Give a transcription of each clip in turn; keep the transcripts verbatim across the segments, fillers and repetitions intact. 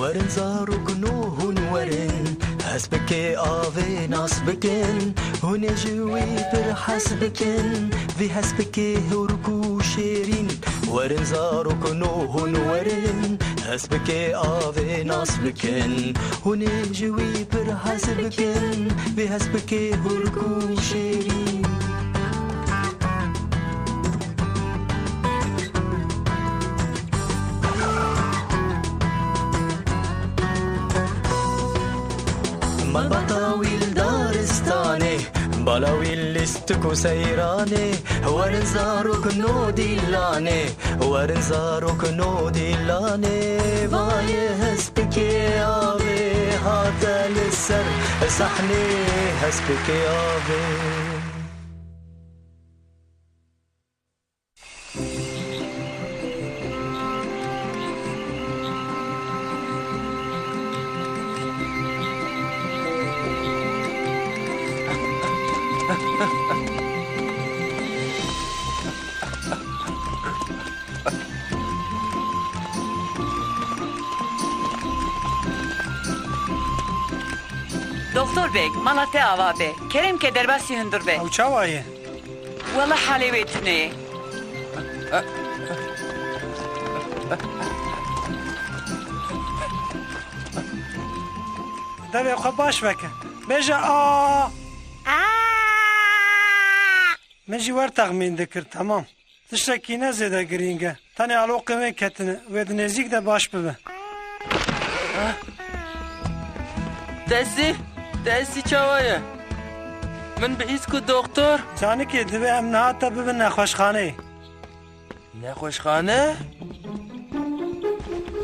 Werin zarokno hûn werin, hespikê avê nas bikin, hûn ê ji wî pir hez bikin, vî hespikê hûrk û şêrîn. Werin zarokno hûn werin, hespikê avê nas bikin, hûn ê ji wî pir hez bikin, vî hespikê hûrk û şêrîn. Malbata wî li daristanê, bala wî lîstik û seyranê, werin zarok no dîlanê, werin zarok no dîlanê, vayê hespikê avê hate li ser sahnê, hespikê avê. Doktor beg, mala te ava be. Kerem ke derbasî hundir be. Ew çawa ye? Wele halê wê tune ye. Devê xwe baş veke. Bêje a. A! Min jî wer texmîn dikir, temam. Tiştekî ne zêde girîng e. Tenê aloqên wê ketine. Wê di nêzîk de baş bibe. Tesî, tesî çawa ye? Min bihîst ku doktor. Canikê, divê em niha te bibin nexweşxaneyê. Nexweşxane?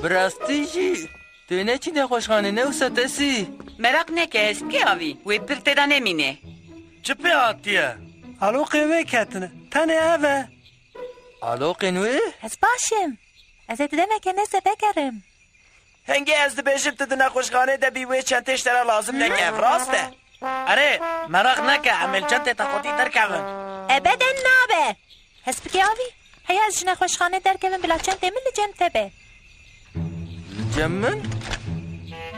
Bi rastî jî tu neçî nexweşxane, ne wisa tesî? Meraq neke, hespikê avî, wê pir tê de nemîne. Çi pê hatiye? Aloqên wê ketine. Tenê ev e. Aloqên wê? Ez baş im. Ez ê di demeke nêzde vegerim. Hingê ez dibêjim tu di nexweşxanê de bî, wê çentê ji te re lazim neke, ev rast e? Erê, meraq neke, em ê li çentê te xwedî derkevin. Ebeden nabe! Hespikê avî, heya ez ji nexweşxanê derkevim bila çentê min li cem te be. Li cem min?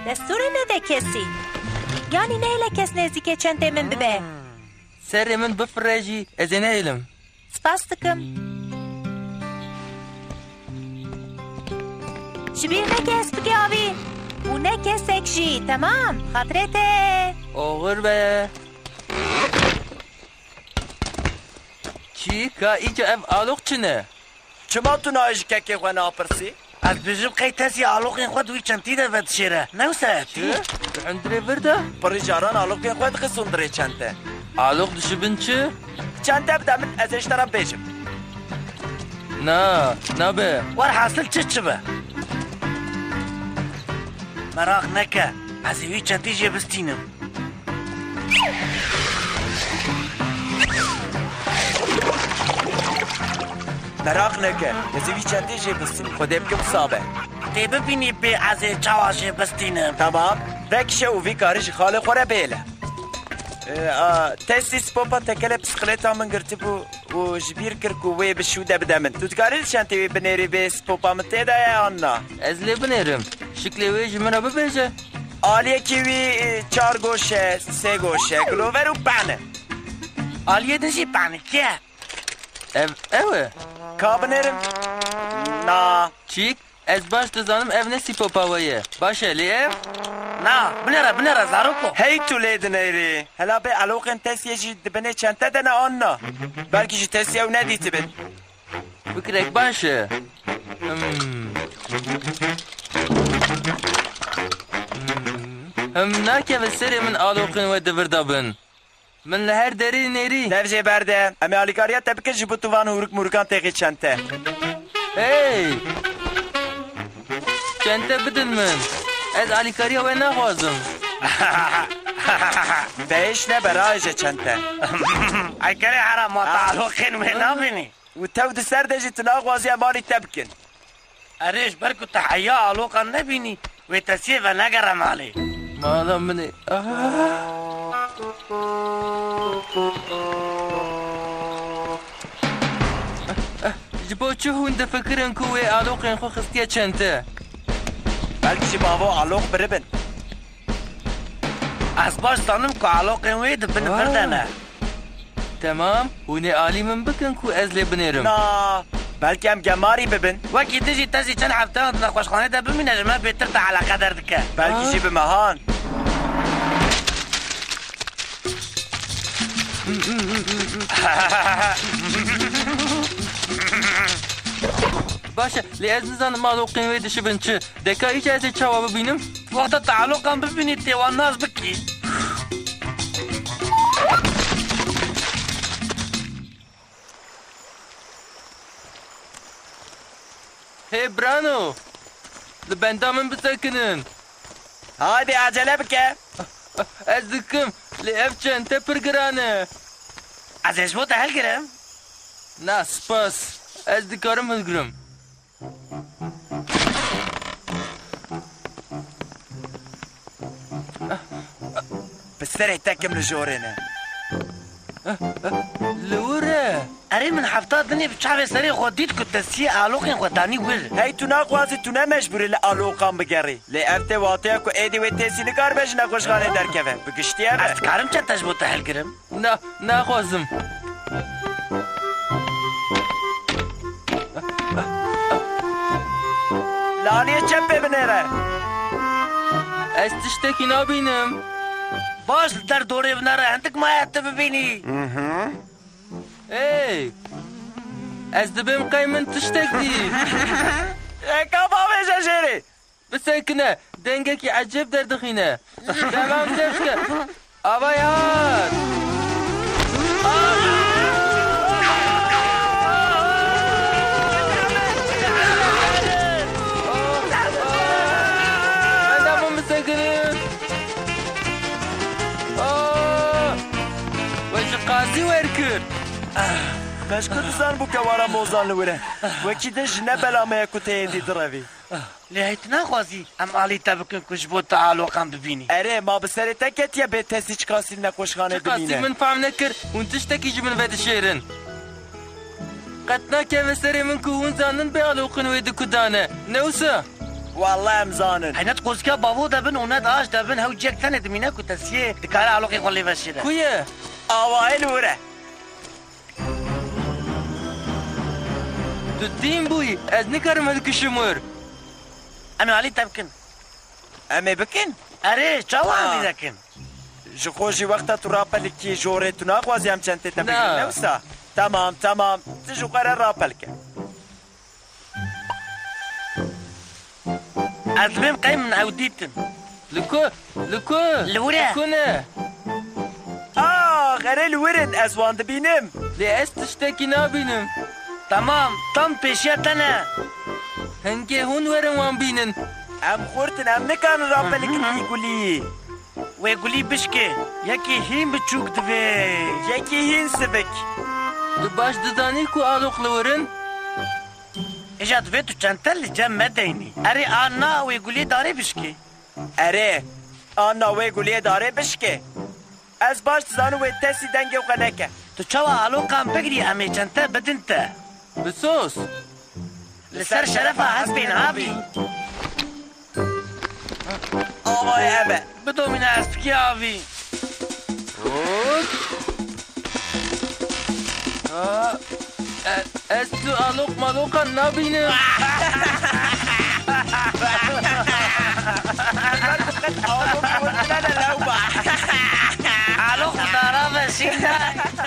Destûrê nede kesî. Yanî nehêle kes nêzîkê çentê min bibe. Serê min bifire jî, ez ê nehêlim. Spas dikim. Ji bîr neke hespikê avî û ne kesek jî, temam? Xatirê te. Oxir be. Çi ka îca ev aloq çi ne? Çima tu nayê ji kekê xwe napirsî? Ez dibêjim qey tesî aloqên xwe di wî çentî de vedişêre. Ne wisa ye tî? Çi? Di hundirê vir de? Pirî caran aloqên xwe dixist hundirê çente. Aloq dişibin çi? Çente bide min, ez ê ji te re bêjim. Na, nabe. Werhasil çi çi be? Meraq neke, ez ê wî çentî jê bistînim. Meraq neke, ez ê vî çentê jê bistînim. Xwedê bikim wisa be. Tê bibînî bê ez ê çawa jê bistînim. Tamam. Vekişe û vî karî ji xalê xwe re bêle. Ee, a, tesî spopa tekele bisikleta min girtibû û ji bîr kir ku wê bi şû de bide min. Tu dikarî li çentê wê binêrî bê spopa min tê de ye an na? Ez lê binêrim. Şiklê wê ji min re bibêje. Aliyekî wî, e, çar goş e, sê goş e, gilover û pehn e. Aliyê din jî pehn e, kê ye? Ev, ew e? Ka binêrim? Na. Çîk? Ez baş dizanim ev ne sîpopa we ye. Baş e, lê ev? Na, binêre, binêre, zaroko. Hey tu lê dinêrî. Hela bê eloqên tesiyê jî di binê çente de ne an na? Belkî ji tesiyê ew nedîtibin. Fikrek baş e. Hmm. Hmm. Him nakeve serê min aloqên we di vir de bin. Min li her derê nêrî. Dev jê berde. Em ê alîkariya te bikin ji bo tu van hûrik mûrikan têxî çente. Hey! Çente bidin min. Ez alîkariya we naxwazim. Behişt ne, berayê je çente. Ay kerê hera ma te aloqên wê nabînî. Û tew di ser de jî tu naxwazî em alî te bikin. Erê, ji ber ku te heya aloqan nebînî, wê tesiyê venegere malê. Mala min e. Ah. Ji bo çi hûn difikirin ku wê aloqên xwe xistiye çente? Belkî jî bavo alok biribin. Ez baş zanim ku aloqên wê di bin vir de ne. Aa. Temam, hûn ê alî min bikin ku ez lê binêrim. Na, belkî em gemarî bibin. Wekî din jî Tesî çend hefteyan di nexweşxanê de bimîne, ji me bêtir te eleqe derdike. Belkî jî bi mehan. Baş e, lê ez nizanim aloqên wê dişibin çi. Deka îca ez ê çawa bibînim? Wexta tu aloqan bibînî, tê wan nas bikî. Hey Brano! Li benda min bisekinin. Haydi acele bike. Ez dikim, lê ev çente pir giran e. Ez ê ji bo te hilgirim. Na, spas. Ez dikarim hilgirim. Bi serê te kim li jorê ne. Li wir e. Erê, min hefta dinê bi çavê serê xwe dît ku Tesiyê aloqên xwe danî wir. Hey, tu naxwazî, tu ne mecbûr î li aloqan bigerî. Lê ev tê wateya ku êdî wê Tesî nikaribe ji nexweşxanê derkeve. Bi giştî ev e. Ez dikarim çente ji bo te hilgirim? Na, naxwazim. Li aliyê çepê binêre. Ez tiştekî nabînim. Baş, li der dorê binêre, hindik maye tu bibînî. Hı hı. Ey! Ez dibêm qey min tiştek dî. Eka bavêje jêrê. Bisekine, dengekî ecêb derdixîne. Devam sêr bike. Avay hat! Benda min bisekinin. We ji qasî wer kir. Me ji ku dizanibû ke wara mozan li wir e? Wekî din ji ne bela me ye ku tê êdî direvî. Lê hey tu naxwazî em alî te bikin ku ji bo tu aloqan bibînî? Erê, ma bi serê te ketiye bê Tesî çi qasî li nexweşxanê bimîne? Çi qasî min fehm nekir, hûn tiştekî ji min vedişêrin. Qet nakeve serê min ku hûn zanin bê aloqin wê di ku de ne. Ne wisa? Wallah em zanin. Hey ne di qozika bavo de bin û ne di aş de bin, hew ciyek tenê dimîne ku Tesiyê dikare aloqê xwe lê veşêre. Ku ye? Awayê li wir e. Tu dîn bûyî, ez nikarim hilkişim wir. Em ê alî te bikin. Em ê bikin? Erê, çawa em vî dekin? Ji xwe jî wexta tu rapelikî jorê tu naxwazî em çentê te bigrin, ne wisa? Temam, temam. Tu ji xwe re rapelike. Ez dibêm qey min ew dîtin. Li ku? Li ku? Li wir e. Li ku ne? Ax, erê li wir in, ez wan dibînim. Lê ez tiştekî nabînim. Temam, tam pêşiya te ne. Hingê hûn werin wan bînin. Em xurt in, em nikarin rapelik vî gulî. Wê gulî bişkê. Yekî hîn biçûk divê. Yekî hîn sivik. Tu baş dizanî ku aloq li wir in? Îja divê tu çente li cem me deynî. Erê, a na wê guliyê darê bişkê. Erê, a na wê guliyê darê bişkê. Ez baş dizanim wê Tesî dengê xwe neke. Tu çawa aloqan bigirî, em ê çente bidin te. Bi soz. Li ser şerefa hespên avî. Avayê ev e. Bidomîne hespikê avî. Hop. Ha, e, ez tu aloq maloqan nabînim. Aloq dara ve şînda.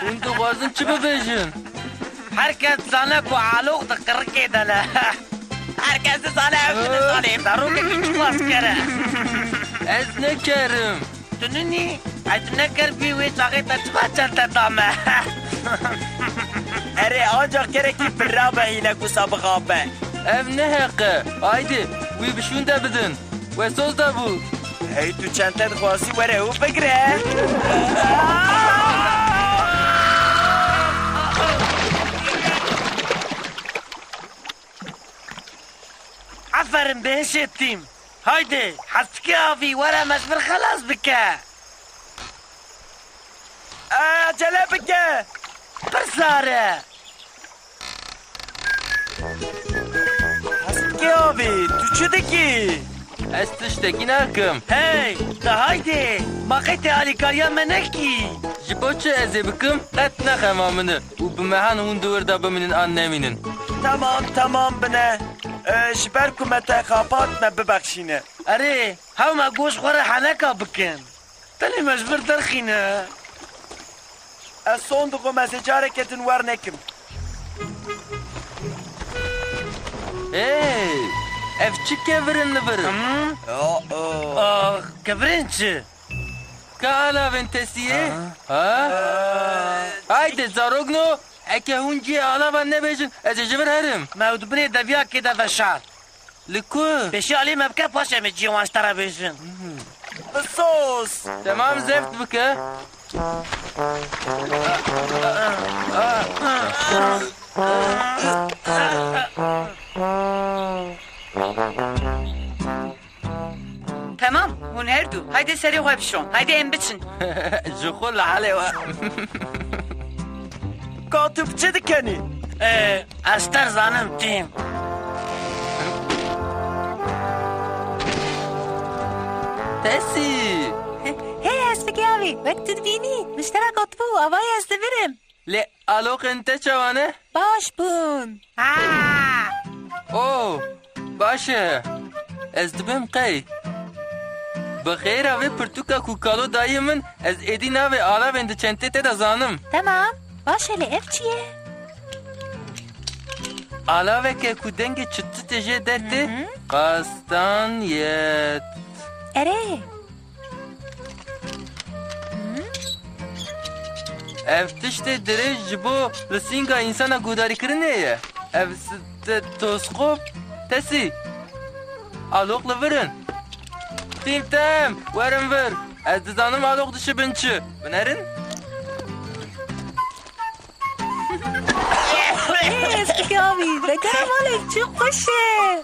Hûn dixwazin çi bibêjin? Her kes dizane ku aloq di qirikê de ne. Her kes dizane ew ji nizanê. Zarokekî çiqas ker e. Ez nekerim. Tu ninî? Ey tu nekeribî wê çaxê te çima çente da me? Erê, ancaq gerekî pirra be hîne ku sa bixape. Ev ne heq e. Haydi, wî bi şûn de bidin. We soz dabû. Hey, tu çente dixwazî, were û bigire. Aferin bêhişê tîm. Haydi, hespikê avî, were me ji vir xelas bike. Acele bike. Pir sar e. Hespikê avî, tu çi dikî? Ez tiştekî nakim. Hey, de haydi, ma qey te alîkariya me nekî? Ji bo çi ez ê bikim? Qet ne xema min e û bi mehan hûn di wir de bimînin an nemînin. Temam, temam bine. E, ji ber ku me te xapat, me bibexşîne. Erê, hew me goş xwe re heneka bikin. Tenê me ji vir derxîne. Ez son dixwim, ez ê careke din wernekim. Hey, ev çi kevir in li vir? Hmm? Ah, kevirên çi? Ka alavên tesiyê? Ha? Ha? Haydi, zarokno, eke hûn cihê alavan nebêjin, ez ê ji vir herim. Me ew di binê deviyakê de veşart. Li ku? Pêşî alî me bike, paşê em ê cihê wan ji te re bêjin. Bi sos! Temam, zeft bike. Temam, hûn her du. Haydi serê xwe bişon. Haydi em biçin. Ji xwe li halê we. Ka tu bi çi dikenî? Ee, ez te zanim têm. Tesî! Hey, ez fikir avî, wek tu dibînî, min ji te re gotibû, avayê ez divirim. Lê aloqên te çawa ne? Baş bûn. Ha! Oh, baş e. Ez dibêm qey. Bi xêra vê pirtûka ku kalo dayê min, ez êdî navê alavên di çentê te de zanim. Temam. Baş e, lê ev çi ye? Alaveke ku dengê çitçitê jê dertê, Hı hı. Kastaniyet. Erê. Hı? Ev tiştê dirêj ji bo li sînga însana guhdarîkirinê ye. Ev s-, te-, toskop, tesî. Aloq li vir in. Tîm tem, werin vir. Ez dizanim aloq dişibin çi. Binerin? Ê, ez dikavî. Vegera malek çi xweş e.